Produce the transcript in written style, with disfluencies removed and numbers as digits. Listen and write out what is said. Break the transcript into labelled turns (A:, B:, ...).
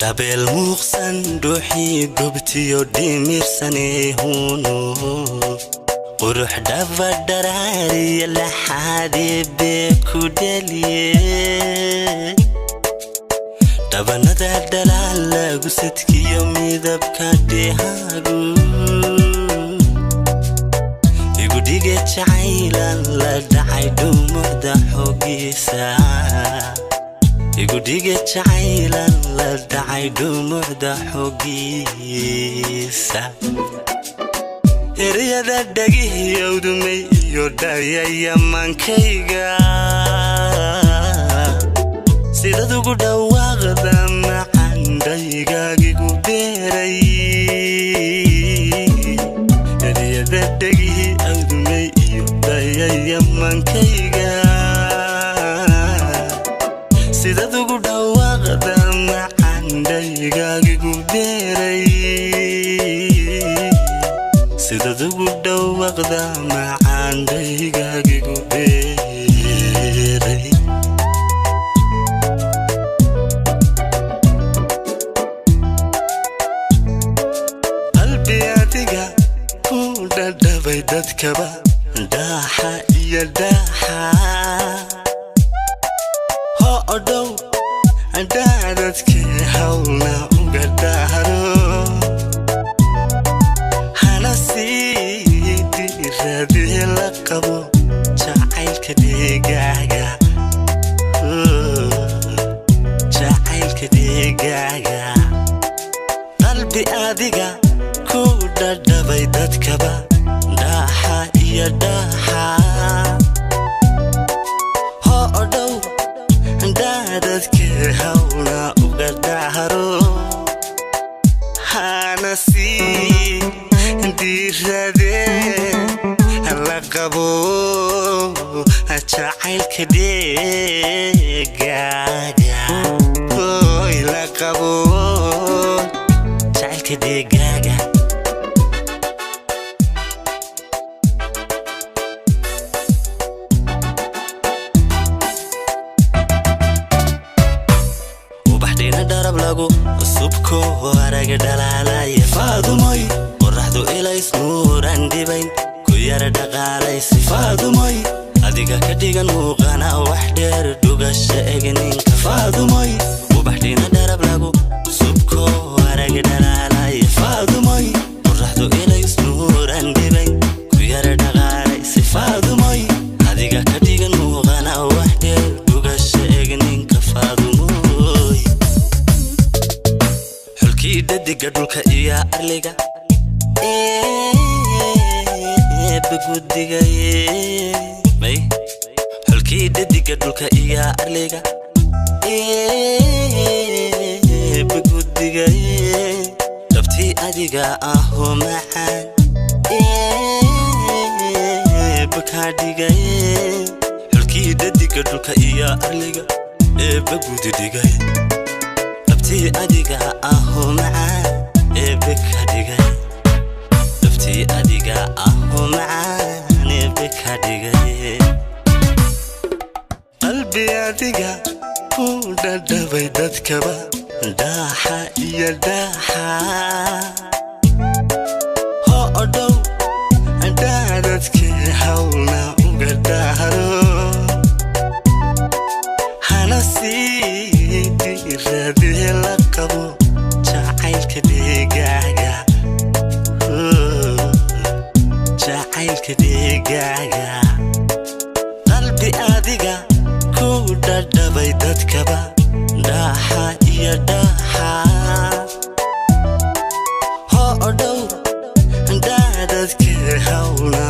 A: Dhabeel muuqsan dhuuxii gubtiyo dhimirsanehuno qurux dhaba dharaariya laxaadee bee ku dhaliye dhabanada dhalaal lagu sadkiyo midabka dhehaagu igu dhige jacaylan la dhacay dhumucda xoogiisa igu dhige jacaylan la dhacay dhumucda xoogiisa ereyada dhagihiyowdumay iyo dhayayamankayga sidad ugu dhawaaqda macandhaygaagigu beeray ereyada dhagihi awdumay iyo dhayayamankayga sidad ugu dhawaaqda macandhaygaagigu beeray sidad ugu dhawaaqda macandhaygaagigu beeray qalbi adiga ku dhadhabay dadkaba dhaaxa iyo dhaaxa ho odhow dhaadadkii hawlna uga dhahro hana sii diradii la qabo jacaylka dhigaaga jacaylka dhigaaga qalbi adiga ku dhadhabay dadkaba dhaaxa iyo dhaaxa ho odhow dhaadadkii hawlna uga dhahro hana sii diradee la qabo jacaylka dhigaaga oy la qabo jacaylka dhigaaga ubaxdhina dharab lagu subko arag dhalaalaya Faadumoy qoraxdu ilays nuuran dhibayn ku yara dhaqaalaysi Faadumoy adiga ka dhigan muuqana wax dheer dhugasha egninka Faadumoy ubaxdhina dharab lagu subko arag dhalaalaya Faadumoy qoraxdu ilays nuuran dhibayn ku yara dhaqaalaysi Faadumoy adiga ka dhigan muuqana wax dheer dhugasha egninka Faadumoy xulkii dhadiga dhulka iyo arliga eebgudigaye may xulkii dhadiga dhulka iyo arliga eebgudigaye dhabtii adiga ahoo macaan eebkaa dhigaye xulkii dhadiga dhulka iyo arliga eebgudidhigay dhabtii adiga ahoo macaan eebe ka dhigay dhabtii adiga ahoo macaan eebe ka dhigay qalbi adiga ku dhadhabay dadkaba dhaaxa iyo dhaaxa ho odhow dhaadadkii hawlna uga dhahro hana sii diradii la qabo jacaylka dhigaaga jacaylka dhigaaga qalbi adiga ku dhadhabay dadkaba dhaaxa iyo dhaaxa ho odhow dhaadadkii hawlna